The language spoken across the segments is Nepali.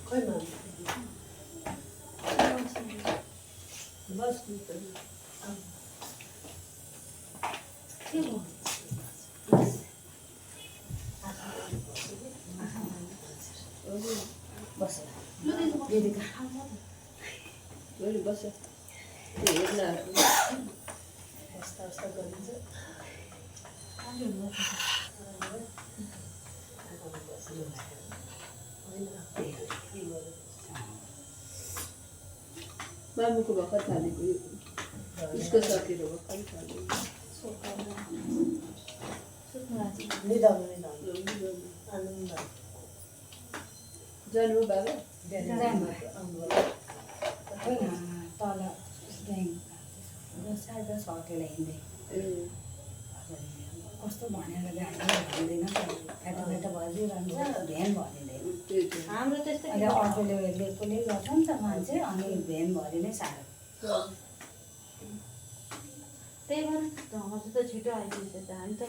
खोइ माम बस के भयो बस दिदी बस हेर्न बस्दा गरिन्छ मामुको भर्खर थालेको उसको सकेर भर्खर थालेको जानु बाबा तल सायद सकेर हिँड्दै कस्तो भनेर गाडी हिँड्दैन फाटा फाटा भइदिइरहन्छ भ्यान भरिँदैन हाम्रो त्यस्तै अहिले अटोले लिएकोले गर्छ नि त मान्छे अनि भ्यान भरिनै साह्रो त्यही भएर हाम्रो त छिटो आइपुग्छ त हामी त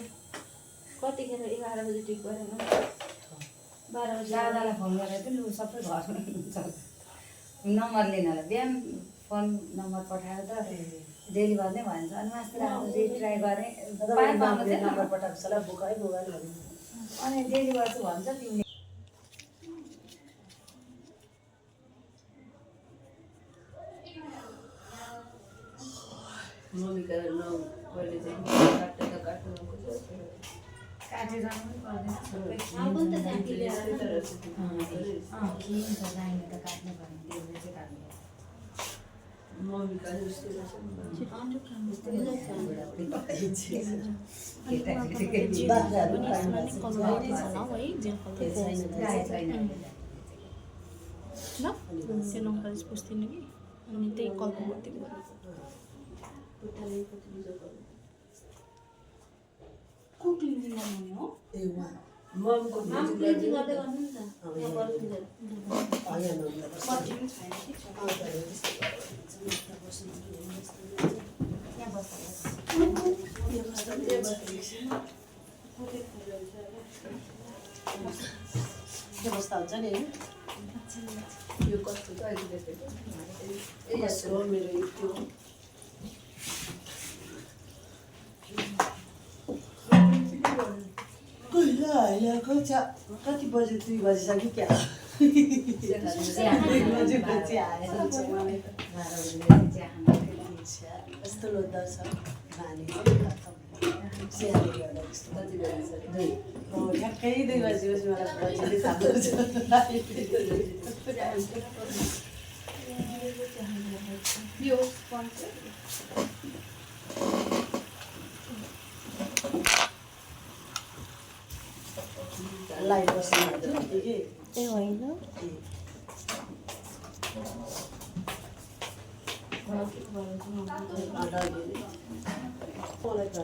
कतिखेर 11 बजे टिक गरेन 12 बजे दादालाई फोन गरेर पनि ऊ सबै घरमा हुन्छ नम्बर लिनलाई बिहान फोन नम्बर पठाएर त डेलिभर नै भन्छ अनि मास्टर ट्राई गरेँ नम्बर पठाएको छ ल बुक है मोबाइल अनि डेलिभर चाहिँ भन्छ तिमीले मम्मीका कहिले चाहिँ काट्नु काटिरहनु पनि पर्दैन आउनु त त्यहाँ क्लियर लिन्छ दाइने त काट्नु पर्ने त्यसले चाहिँ काट्नु मम्मीका जस्तो अनि त्यही कलको मात्रै को क्लिनिङ गर्नु हो ए वा मम्मीको क्लिनिङ गर्दै गर्नु नि त यहाँ गर्नु बस्दा हुन्छ नि यो कस्तो छ अहिले मेरो त्यो कति बजे 2 बजिसक्यो क्या यस्तो लोद्दा छ नानी ठ्याक्कै 2 बजेपछि मलाई बजीले थाल्छ यो लाइट बस्नु के ए होइन मलाई त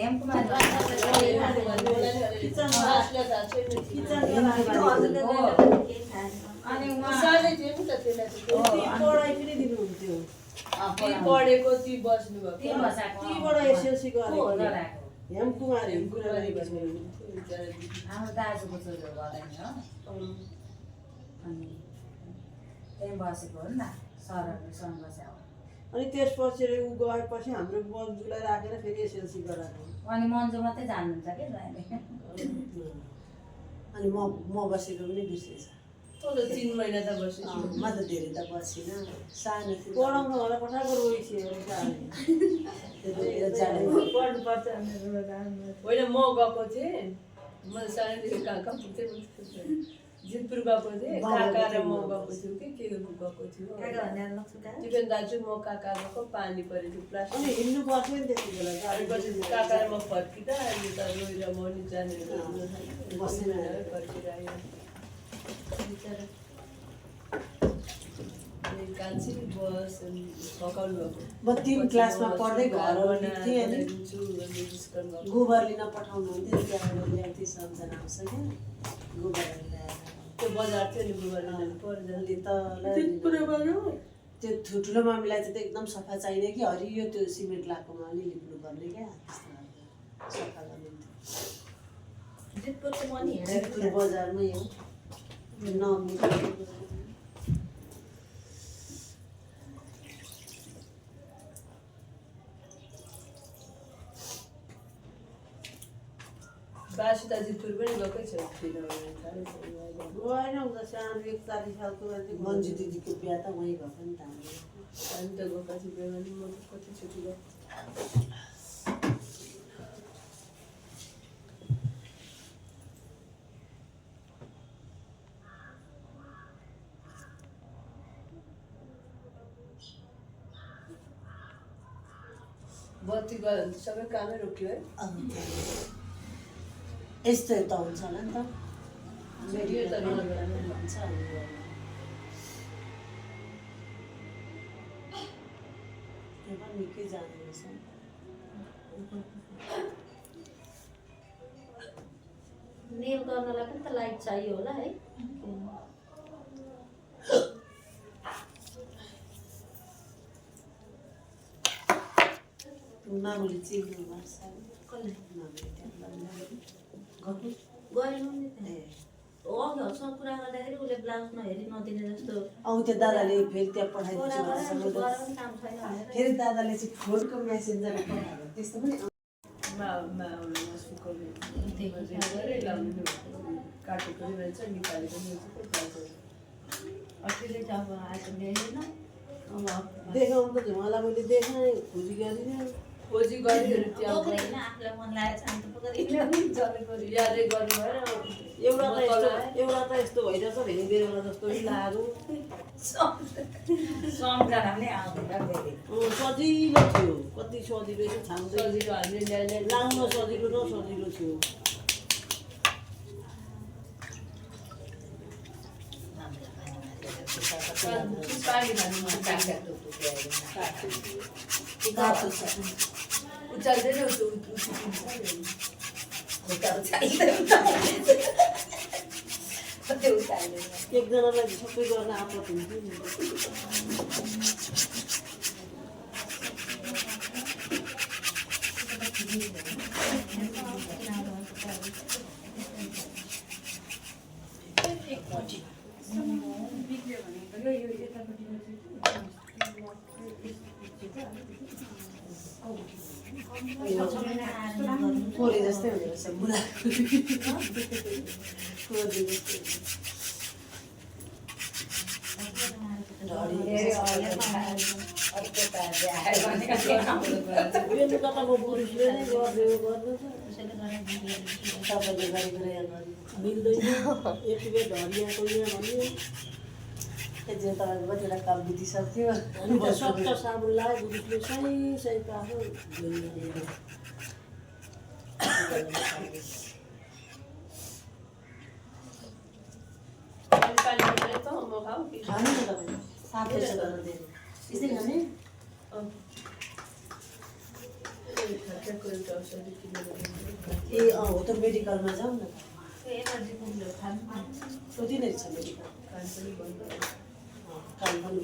हेमकुमार अनि पढाइ पनि दिनुहुन्थ्यो पढेको ती बस्नु भएको एसएलसी गरेको हेमकुमार हाम्रो दाजुको छोरो गर्दैन हो अनि त्यहीँ बसेको हो नि त सरहरूसँग बसेको अनि त्यसपछि ऊ गएपछि हाम्रो मन्जुलाई राखेर फेरि एसएलसी गराएको अनि मन्जु मात्रै जान्नुहुन्छ क्या दाइले अनि म बसेको पनि बिर्सेछ 3 महिना त बसेँ म त धेरै त बसिनँ सानो पढाउनु होला पठाएको रोइसकेर पढ्नुपर्छ होइन म गएको थिएँ म सानोदेखि कहाँ पुग्थेँ जितपुर गएको थिएँ काका र म गएको थियौँ कि के गएको थियो टिफिन दाजु म काका गएको पानी परेको थियो प्लास्टिक अनि हिँड्नु पर्थ्यो नि त्यति बेला पछि काका र म फर्किँदा अनि त रोएर म नि जानेर बसेर फर्किरह्यो कान्छी बस थकाउनु म 3 क्लासमा पढ्दै घर थिएँ अनि गोबर लिन पठाउनुहुन्थ्यो त्यहाँबाट ल्याउँथेँ सम्झना आउँछ क्या गोबर ल्याएर त्यो बजार थियो नि गोबर लिन पर्जले त त्यो ठुलो मामीलाई चाहिँ एकदम सफा चाहिने कि हरियो त्यो सिमेन्ट लगाएकोमा अलि लिप्नु पर्ने क्या सफा गर्ने जितपुर बजारमै हो बासुता जितपुर पनि गएकै छ गएन उता सानो 41 सालको मन्जु दिदीको बिहा त वहीँ भएको नि त हामी त गएका थियौँ बिहा पनि म कति छुट्टी गएँ बत्ती गयो सबै कामै रोक्यो है यस्तो त हुन्छ होला नि त रेडियो त भन्छ त्यो पनि निकै जाँदो रहेछ नेल गर्नलाई पनि त लाइट चाहियो होला है मामुली चिन्नु पर्छ गएन नि त अघिहरूसँग कुरा गर्दाखेरि उसले ब्लाउज नहेरी नदिने जस्तो त्यो दादाले फेरि त्यहाँ पठाइदिन्छ काम छैन भनेर फेरि दादाले चाहिँ फोनको मेसेन्जरमा पठाएको त्यस्तो पनि काटेको रहेछ निकालेको अहिले चाहिँ अब आज ल्याएन देखाउनु त उहाँलाई मैले देखाएँ खोजी गरिनँ खोजी गरेर त्यहाँ होइन आफूलाई मन लागेको छ अन्त पक्कै यादै गर्नु भएन एउटा त यस्तो भइरहेछ भने बेला जस्तो नि लाग्यो सम्झना पनि आउँदैन सजिलो थियो कति सजिलो यसो छाम्दै सजिलो हामीले ल्याएर लाउन सजिलो न सजिलो थियो पानी खानु उचाल्दैन एकजनालाई सबै गर्न आपत हुन्थ्यो नि कोले जस्तै हुने रहेछ बुढा कताको पुरुषले नै गरिदियो गर्नु तपाईँले गरेको मिल्दैन यति बेर ढलियाको यहाँ भन्यो जे तपाईँको कतिवटा काम बितिसक्थ्यो सट्ट साबुन लगायो पुरुषले सही पाएको खानु न तपाईँ साथै छ त्यसै खाने हो त मेडिकलमा जाउँ न कति नै छ मेडिकल काम पनि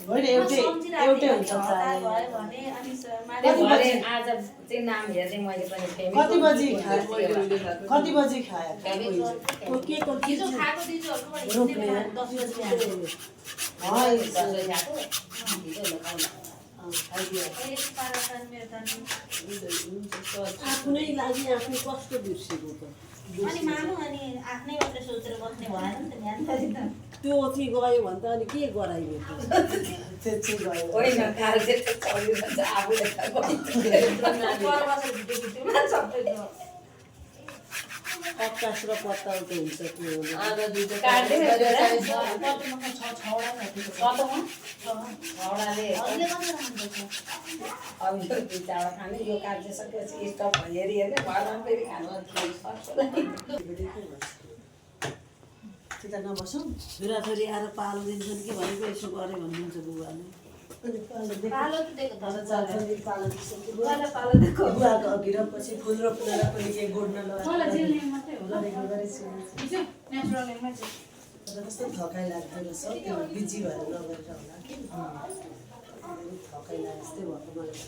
होइन एउटै हुन्छ कति बजी खायो आफ्नै लागि आफै कस्तो बिर्सेको त त्यो चाहिँ गयो भने त अनि के गराइयो त्यो चाहिँ गयो 50 र 50 त हुन्छ त्यो आधा दुईटा त्यता नबसौँ छोराछोरी आएर पालो दिन्छन् कि भनेको यसो गरे भन्नुहुन्छ बुबाले पालो देख्यो पालो त दिएको तर त चालचल्दी पालो दिसक्यो पहिला पालो दिएको गुवाको अघि र पछि फुल रोप्न र पनि केही गोड्न मलाई जिल्ने मात्रै हो गरेको गरेछु हिजो नेचुरल नेममा चाहिँ तर कस्तो थकाइ लाग्दो रहेछ त्यो बिजी भएर नगरेर होला कि थकाइ लागे जस्तै भएको मलाई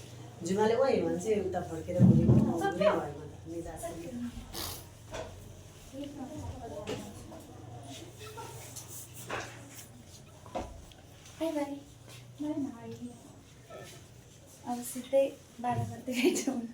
जुमाले ओइ भन्छ उता फर्केर भोलि पुरै भयो मलाई निराश अब सिधै 12 बजे भेटौँ न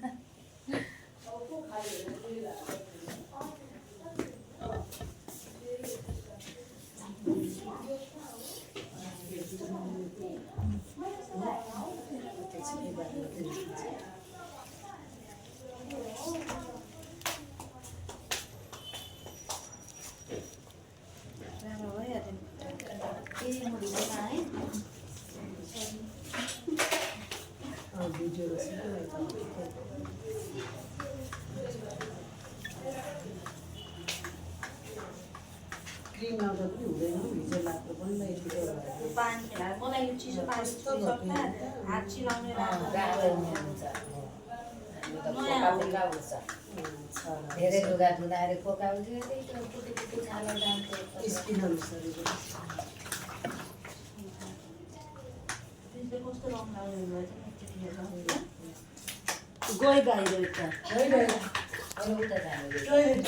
राम्रो भइहाल्यो के मुडी है भिडियो क्रिम आउँदा पनि हुँदैन भिडियो लाग्नु पनि यतिको पानी मलाई यो चिसो पानी हात चिलाउने गाह्रो हुन्छ धेरै लुगा धुँदाखेरि पोका उठ्यो कुटी छालो जान्थ्यो स्किन अनुसार कस्तो रङ लाग्ने भयो गई बाहिर यता होइन उता जानु टोइलेट